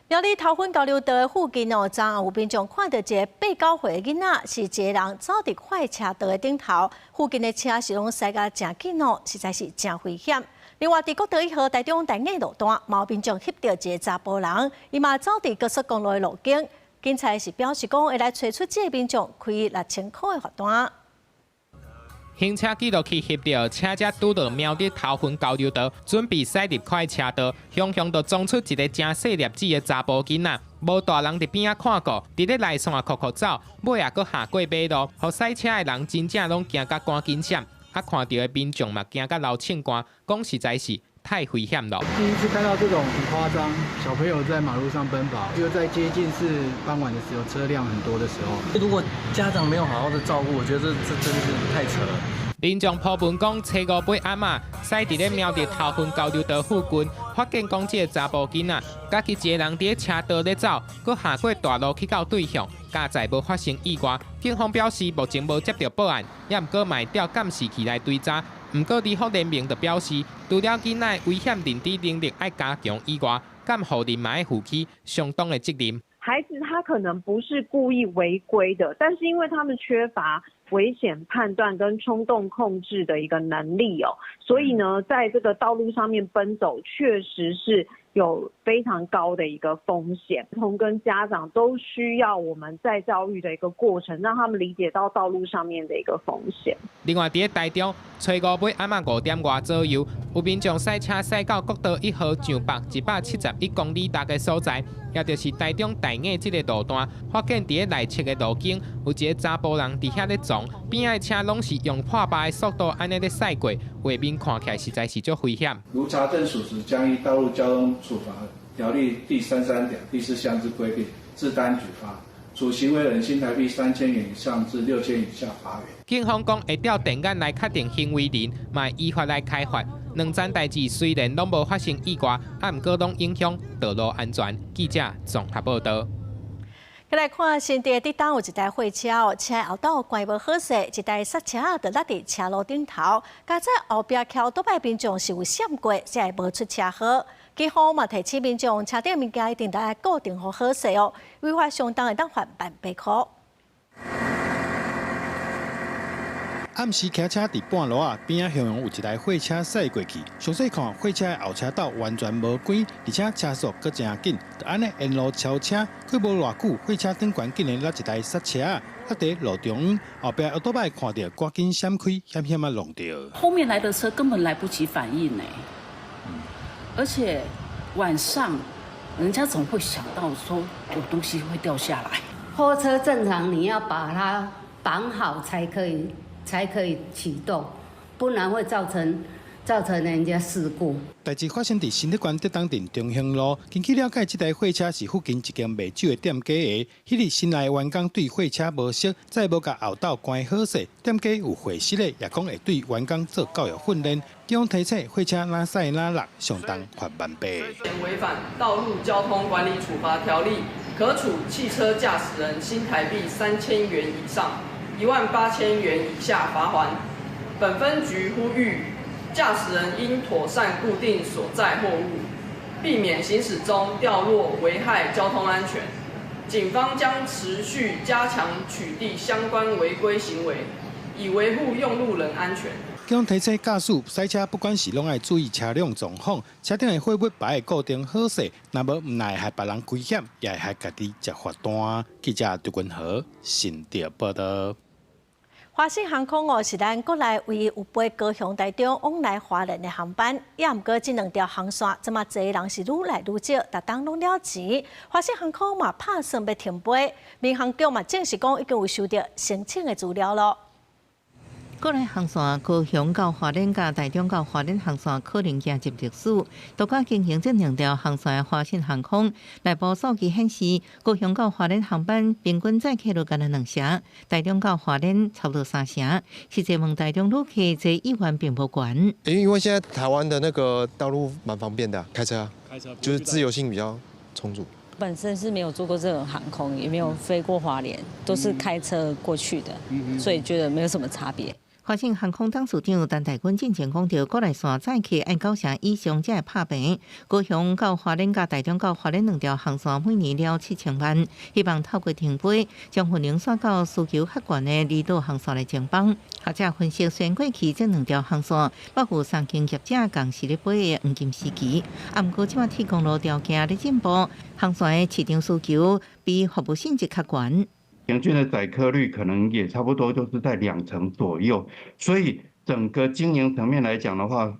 [SPEAKER 1] 苗栗頭份交流道附近哦，昨昏有民眾看著一个八九歲的囡仔，是一个人走佇快車道的頂頭，附近的車是攏駛甲誠緊哦，實在是誠危險。另外，佇國道1號台中大雅路段，嘛有民眾翕著一个查埔人，伊嘛走佇高速公路的路肩。警察是表示講，會來揣出這个民眾開6000箍的罰單。
[SPEAKER 22] 行車記錄器翕著車隻拄著苗栗頭份交流道，準備駛入快車道，雄雄就撞出一个誠細粒子的查埔囡仔，無大人佇邊仔看顧，佇咧內線哭哭走，尾仔閣下過馬路，予駛車的人真正攏驚甲趕緊閃，啊看著的民眾嘛驚甲流銃汗，講實在是太危險了。
[SPEAKER 15] 第一次看到這種很誇張，小朋友在馬路上奔跑，又在接近是傍晚的時候，車輛很多的時候。
[SPEAKER 23] 如果家長沒有好好的照顧，我覺得這真是太扯了。
[SPEAKER 22] 民眾鋪文講，初五尾暗仔，駛佇咧苗栗頭份交流道附近，發現講這个查埔囡仔，家己一个人佇咧車道咧走，閣下過大路去到對向，佳哉無發生意外。警方表示，目前無接著報案，也毋過嘛會調監視器來追查。毋過，里福聯盟就表示，除了囡仔危險認知能力愛加強以外，監護人嘛愛負起相當的責任。
[SPEAKER 24] 孩子他可能不是故意違規的，但是因為他們缺乏危險判斷跟衝動控制的一個能力哦，所以呢，在這個道路上面奔走，確實是有非常高的一個風險。童跟家長都需要我們再教育的一個過程，讓他們理解到道路上面的一個風險。
[SPEAKER 22] 另外，佇咧台中，初五尾暗仔5點外左右，有民眾駛車駛到國道1號上北171公里六的所在，也就是台中大雅這个路段，發現佇咧內側的路肩有一个查埔人佇遐咧傱，邊仔的車攏是用破百的速度按呢咧駛過，畫面看起來實在是足危險。
[SPEAKER 25] 如查證屬實，將依道路交通處罰條例第33條第4項之規定，自單舉發，處行為人新台幣3000元以上至6000以下罰元。
[SPEAKER 22] 警方講會調電眼來確定行為人，嘛會依法來開罰。兩樁代誌雖然攏無發生意外，啊，毋過攏影響道路安全。記者綜合報導。
[SPEAKER 1] 來看新竹竹東有一台貨車哦，車後斗關無好勢，一台剎車就落佇車路頂頭，佳哉後壁騎歐多擺民眾是有閃過，才會無出車禍。警方嘛提醒民眾，車頂物件一定愛固定予好勢哦，違法相當會當罰萬八箍。
[SPEAKER 8] 暗時騎車佇半路仔邊仔，向陽有一台貨車駛過去，詳細看貨車的後車道完全無關，而且車速閣誠緊，就按呢沿路超車，過無偌久，貨車頂懸竟然落一台剎車，落佇路中央，後壁歐多擺看著，趕緊閃開，險險仔挵著。
[SPEAKER 9] 後面來的車根本來不及反應呢，而且晚上人家總會想到說有東西會掉下來。
[SPEAKER 10] 貨車正常你要把它綁好才可以。才可以啟動，不然會造成人家事故。
[SPEAKER 8] 代誌發生佇新竹縣竹東鎮中興路。根據了解，這台貨車是附近一間賣酒的店家的。彼日新來的員工對貨車無熟，再無共後斗關好勢，店家有會失的，也講會對員工做教育訓練。警方提醒，貨車哪駛哪落，相當罰萬八。
[SPEAKER 11] 違反道路交通管理處罰條例，可處汽車駕駛人新台幣3000元以上18,000元以下罰鍰。本分局呼籲駕駛人應妥善固定所載貨物，避免行駛中掉落，危害交通安全。警方將持續加強取締相關違規行為，以維護用路人安全。
[SPEAKER 8] 警方提醒駕駛駛車，不管是攏愛注意車輛狀況，車頂的貨物擺固定好勢，若無毋但會害別人危險，也會害家己接罰單。記者張君和新竹報導。
[SPEAKER 1] 華信航空哦，是咱國內唯一有飛高雄、台中往來花蓮的航班，也毋過這兩條航線，這麼濟人是愈來愈少，逐冬攏了錢。華信航空嘛拍算欲停飛，民航局嘛證實講已經有收著申請的資料囉。
[SPEAKER 12] 國內航線高雄到花蓮佮台中到花蓮航線可能行入歷史。獨家經營這兩條航線的華信航空內部數據顯示，高雄到花蓮航班平均載客率干焦兩成，台中到花蓮差不多三成。實際問台中旅客這意願並無懸。
[SPEAKER 13] 因為現在台灣的那個道路蠻方便的，開車，
[SPEAKER 14] 開車
[SPEAKER 13] 就是自由性比較充足。
[SPEAKER 16] 本身是沒有坐過這種航空，也沒有飛過花蓮，都是開車過去的，所以覺得沒有什麼差別。
[SPEAKER 12] 華信航空董事長陳大軍進前講著，國內線載客愛九成以上才會拍平。高雄到花蓮佮台中到花蓮兩條航線每年了7000萬，希望透過停飛，將運能徙到需求較懸的離島航線來增幫。學者分析，雖然過去這兩條航線，包括三間業者仝時咧飛的黃金時期，啊，毋過這馬鐵公路條件咧進步，航線的市場需求比服務性質較懸。
[SPEAKER 17] 平均的載客率可能也差不多就是在2成左右，所以整個經營層面來講的話，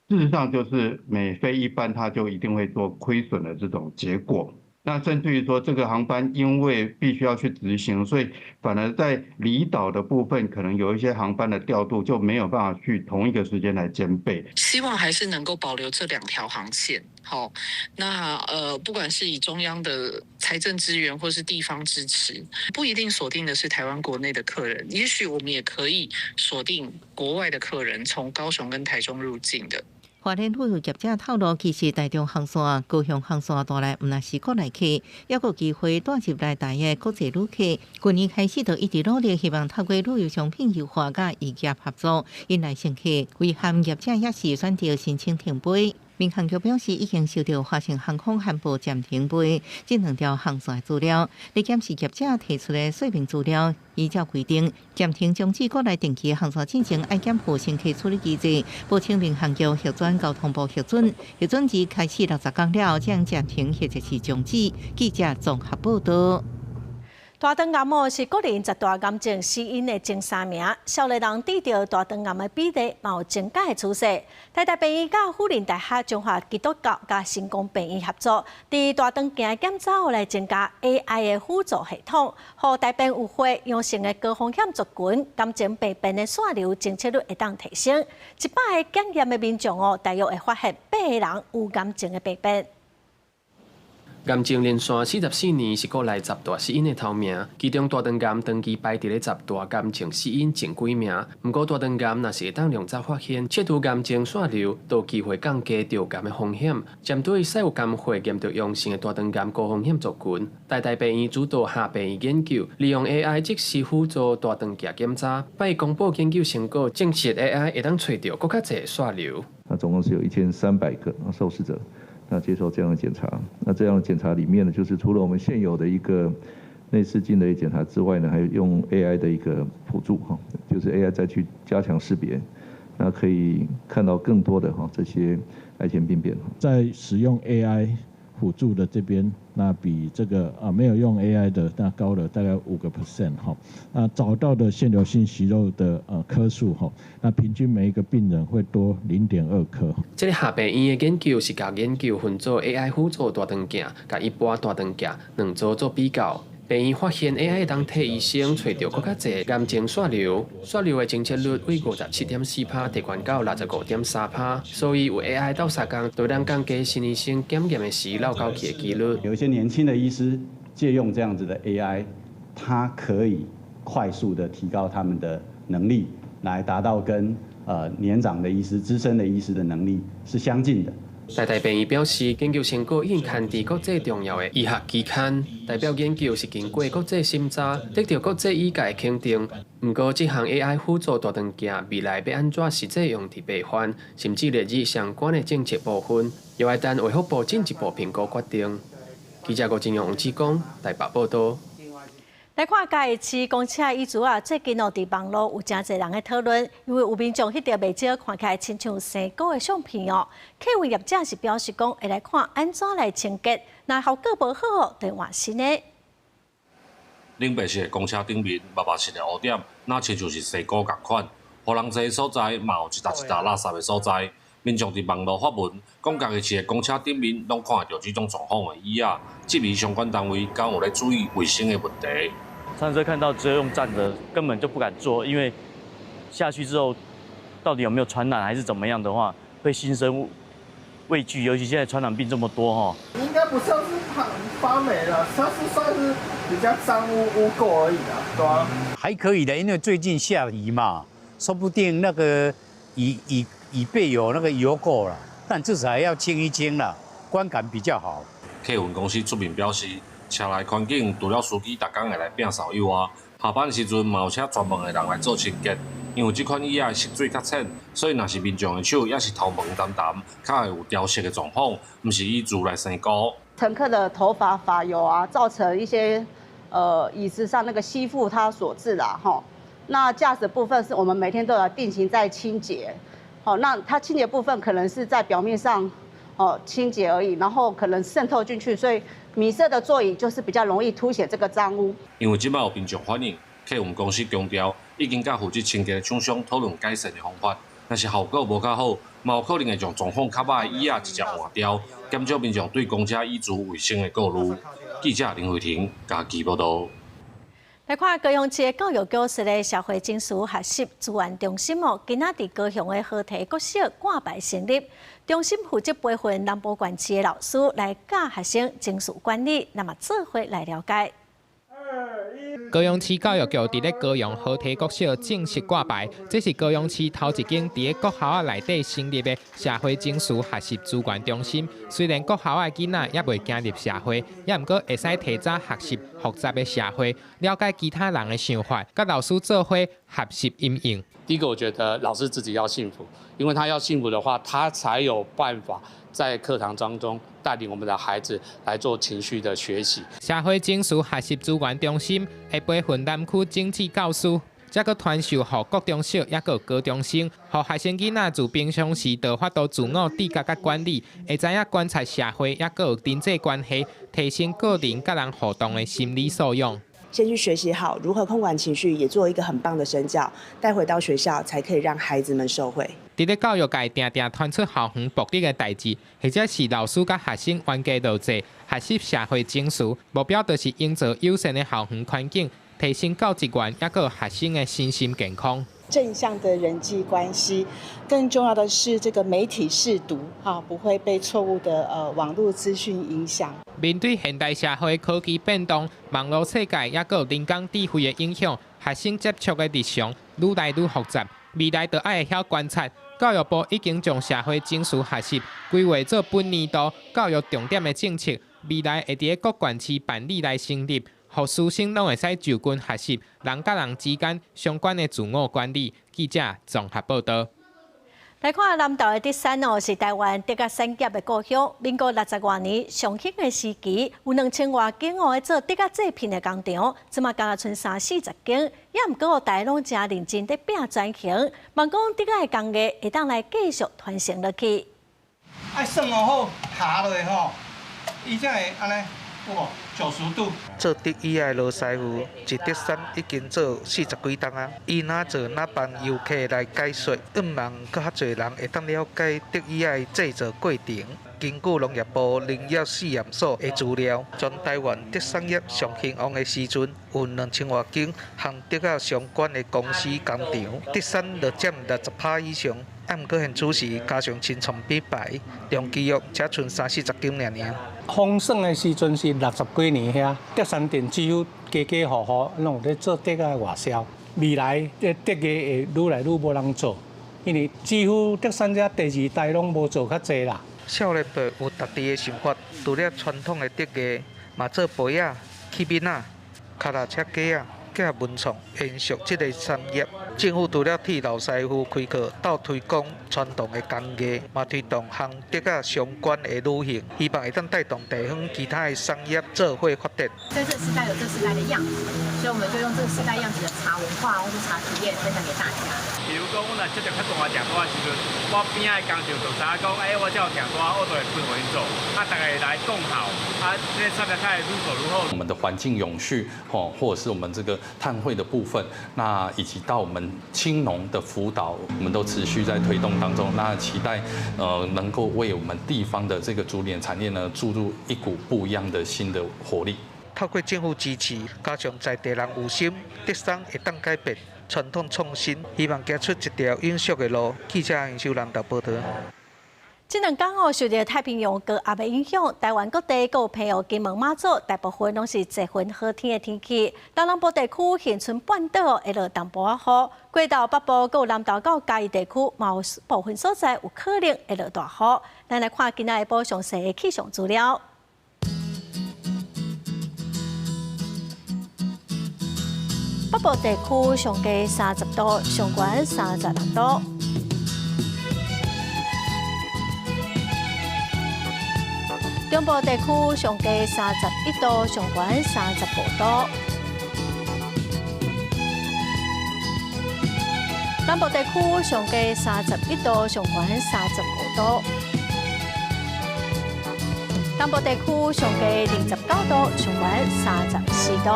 [SPEAKER 17] 事實上就是每飛一班，它就一定會做虧損的這種結果。那甚至於說，這個航班因為必須要去執行，所以反而在離島的部分，可能有一些航班的調度就沒有辦法去同一個時間來兼備。
[SPEAKER 18] 希望還是能夠保留這兩條航線。好，那不管是以中央的財政資源或是地方支持，不一定鎖定的是台灣國內的客人，也許我們也可以鎖定國外的客人，從高雄跟台中入境的。
[SPEAKER 12] 花蓮旅遊業者透露，其實台中航線、高雄航線帶來毋但是國內客，猶閣有機會帶入來台的國際旅客。去年開始就一直努力，希望透過旅遊商品優化佮異業合作，引來乘客。遺憾業者也是選擇申請停飛。民航局表示，已經收到華信航空宣布暫停飛這兩條航線的資料，來檢視業者提出的說明資料。依照規定，暫停終止國內定期航線進前，愛檢附乘客處理機制，報請民航局核准交通部核准，核准日開始60天了後，將暫停或者是終止。記者綜合報導。
[SPEAKER 1] 大腸癌哦，是國人十大癌症死因的前三名。少年人得著大腸癌的比例嘛有增加的趨勢。台大病院佮輔仁大學中華基督教佮成功病院合作，佇大腸鏡檢查來增加 AI 的輔助系統，予大便有血陽性的高風險族群，癌症病變的腺瘤偵測率會當提升。100個檢驗的民眾哦，大約會發現八個人有癌症的病變。
[SPEAKER 26] 癌症連續44年是國內十大死因的頭名，其中大腸癌長期排佇咧十大癌症死因前幾名。毋過大腸癌若是會當量早發現，切除癌症腺瘤，就有機會降低著癌的風險。針對使有癌血驗著陽性的大腸癌高風險族群，台大病院主導下病院研究，利用 AI 即時輔助大腸鏡檢查，拜公布研究成果，證實 AI 會當揣著閣較濟腺瘤。
[SPEAKER 27] 那總共是有1300個受試者。那接受這樣的檢查，那這樣的檢查裡面呢，就是除了我們現有的一個內視鏡的檢查之外呢，還用 AI 的一個輔助哈，就是 AI 再去加強識別，那可以看到更多的哈這些癌前病變。
[SPEAKER 25] 在使用 AI 輔助的這邊，那比這個啊沒有用 AI 的那高了大概5% 哈。那找到的腺瘤性息肉的顆數哈，那平均每一個病人會多0.2顆。
[SPEAKER 26] 這个下病院的研究是共研究分做 AI 輔助大腸鏡，佮一般大腸鏡兩組做比較。病院發現 AI 會當替醫生揣著閣較濟癌症腺瘤，腺瘤的偵測率為57.4%提懸到65.3%，所以有 AI 鬥相共，就能降低新醫生檢驗的時漏勾去的幾率。
[SPEAKER 2] 有一些年輕的醫師借用這樣子的 AI，他可以快速的提高他們的能力，來達到跟年長的醫師、資深的醫師的能力是相近的。
[SPEAKER 26] 台大病院表示，研究成果已經刊佇國際重要的醫學期刊，代表研究是經過國際審查，得著國際醫界肯定。毋過，這項 AI 輔助大腸鏡未來欲按怎實際用佇病患，甚至列入相關的政策部分，猶愛等衛福部進一步評估決定。記者郭金勇、王志剛台北報導。
[SPEAKER 1] 來看嘉義市公車椅子啊，最近哦，佇網路有誠濟人咧討論，因為有民眾翕著袂少看起來親像生果的相片哦。客運業者是表示講會來看按怎來清潔，若效果無好哦，就換新的。
[SPEAKER 4] 冷白色的公車頂面，墨墨色的烏點，若親像是生果仝款。予人坐的所在，嘛有一沓一沓垃圾的所在。民眾佇網路發文，講嘉義市的公車頂面攏看會著這種狀況的椅仔，質疑相關單位敢有咧注意衛生的問題。
[SPEAKER 5] 上次看到只有用站的，根本就不敢坐，因為下去之後到底有沒有傳染還是怎麼樣的話，會心生畏懼。尤其現在傳染病這麼多哈。
[SPEAKER 15] 應該不算是發霉了，它是算是比較髒污污垢而已啦，對啊。
[SPEAKER 6] 還可以的，因為最近下雨嘛，說不定那個椅背有那個油垢了，但至少要清一清啦，觀感比較好。
[SPEAKER 4] 客運公司出面表示，車內環境除了司機逐工會來摒掃以外，下班時陣嘛有請專門的人來做清潔。因為這款椅仔色水較淺，所以若是民眾的手抑是頭毛澹澹，較會有掉色的狀況，毋是椅子來生菇。
[SPEAKER 7] 乘客的頭髮髮油啊，造成一些椅子上那個吸附它所致啦，吼。那駕駛部分是我們每天都有定期在清潔，好，那它清潔部分可能是在表面上哦清潔而已，然後可能滲透進去，所以米色的座椅就是比較容易凸顯這個髒污。
[SPEAKER 4] 因為這擺有民眾反映，客運公司強調已經佮負責清潔的廠商討論改善的方法，若是效果無較好，嘛有可能會將狀況較歹的椅仔直接換掉，減少民眾對公車椅子衛生的顧慮。記者林慧婷嘉義報導。
[SPEAKER 1] 來看高雄市的教育局設立社會情緒學習資源中心哦，今仔佇高雄的河堤國小掛牌成立，中心負責培訓南部縣市的老師來教學生情緒管理，那麼做伙來了解。
[SPEAKER 22] 高雄市教育局佇咧高雄河堤國小正式掛牌，這是高雄市頭一間佇咧國校仔內底成立的社會情緒學習資源中心。雖然國校仔囡仔猶未行入社會，猶毋過會使提早學習複雜的社會，了解其他人的想法，佮老師做伙學習因應。
[SPEAKER 14] 第一個，我覺得老師自己要幸福，因為他要幸福的話，他才有辦法在課堂當中帶領我們的孩子來做情緒的學習。
[SPEAKER 22] 社會情緒學習資源中心會培訓南區種子教師，再閣傳授予國中小抑閣高中生，予學生囡仔自平常時就法度自我知覺佮管理，會知影觀察社會抑閣有人際關係，提升個人佮人互動的心理素養。
[SPEAKER 20] 先去學習好如何控管情緒，也做一個很棒的身教，帶回到學校，才可以讓孩子們受惠。
[SPEAKER 22] 佇咧教育界定定傳出校園暴力的代誌，或者是老師佮學生冤家落坐，學習社會情緒，目標就是營造友善的校園環境，提升教職員抑閣學生的身心健康。
[SPEAKER 28] 正向的人際關係，更重要的是這個媒體識讀，哈，不會被錯誤的網絡資訊影響。
[SPEAKER 22] 面對現代社會科技變動、網路世界，抑閣人工智慧的影響，學生接觸的日常愈來愈複雜，未來就愛會曉觀察。教育部已經將社會情緒學習規劃做本年度教育重點的政策，未來會佇咧各縣市辦理來成立，予師生攏會使就近學習人佮人之間相關的自我管理。記者綜合報導。
[SPEAKER 1] 來看南投的竹山哦，是台灣竹仔產業的故鄉。民國六十外年上興的時期，有2000外間哦，做竹仔製品的工廠，這馬干焦賰三四十間，也毋過大家攏誠認真咧拼轉型，望講竹仔的工藝會當來繼續傳承落去。
[SPEAKER 3] 愛算好下落吼，伊才會按呢，有無90度。
[SPEAKER 9] 做竹椅的羅師傅，佇竹山已經做40幾冬啊。伊哪做哪幫遊客來解說，向望閣較濟人會當了解竹椅的製作過程。根據農業部農業試驗所的資料，全台灣竹產業上興旺的時陣，有2000外間和竹仔相關的公司工廠，竹山就佔60%以上。啊，毋過現此時加上新創品牌，長期約才賰三四十間爾爾。
[SPEAKER 3] 風盛的時陣是60幾年遐，竹山鎮幾乎家家戶戶攏有咧做竹仔的外銷。未來這竹藝會愈來愈無人做，因為幾乎竹山這第二代攏無做較濟啦。
[SPEAKER 9] 少年輩有家己的想法，除了傳統的竹藝，嘛做杯仔、器皿仔、跤踏車架仔，佮文創，延續這个產業。政府除了替老師傅開課，鬥推廣傳統的工藝，嘛推動和竹仔相關的旅行，希望會當帶動地方其他的產業做伙發展。
[SPEAKER 10] 在這個時代有這個時代的樣子，所以我們就用這個時代樣子的茶文化或是茶體驗分享給大家。
[SPEAKER 11] 比如講，阮若接著較大隻單的時陣，我邊仔的工廠就知影講，欸，我這有訂單，我就會分予𪜶做，啊，大家會來講好，啊，這個產業才會愈做愈好。
[SPEAKER 19] 我們的環境永續，吼，或者是我們這個碳匯的部分，那以及到我們青農的輔導，我們都持續在推動當中。那期待，能夠為我們地方的這個竹簾產業呢，注入一股不一樣的新的活力。
[SPEAKER 9] 透過政府支持，加上在地人有心，竹山會當改變傳統創新，希望行出一條永續的路。記者楊秀蘭報導。
[SPEAKER 1] 這兩天哦，受著太平洋高壓的影響，台灣各地閣有澎湖、金門、馬祖，大部分攏是濟雲好天的天氣。東南部地區恆春半島會落淡薄仔雨，過頭北部閣有南投到嘉義地區，嘛有部分所在有可能會落大雨。咱來看今仔下晡詳細的氣象資料。北部地區上低30度，上懸36度。中部地區上低31度，上懸35度。南部地區上低31度，上懸35度。東部地區上低29度，上懸34度。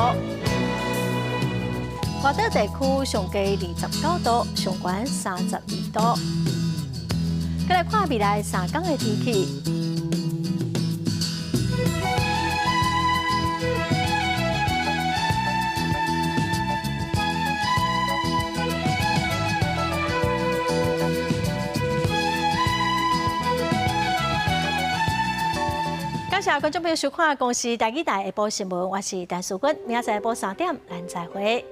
[SPEAKER 1] 外島地區上低29度，上懸32度。閣來看未來3天的天氣。感謝觀眾朋友收看《公視台語台》下晡新聞，我是陳淑君，明仔載下晡3點，咱再會。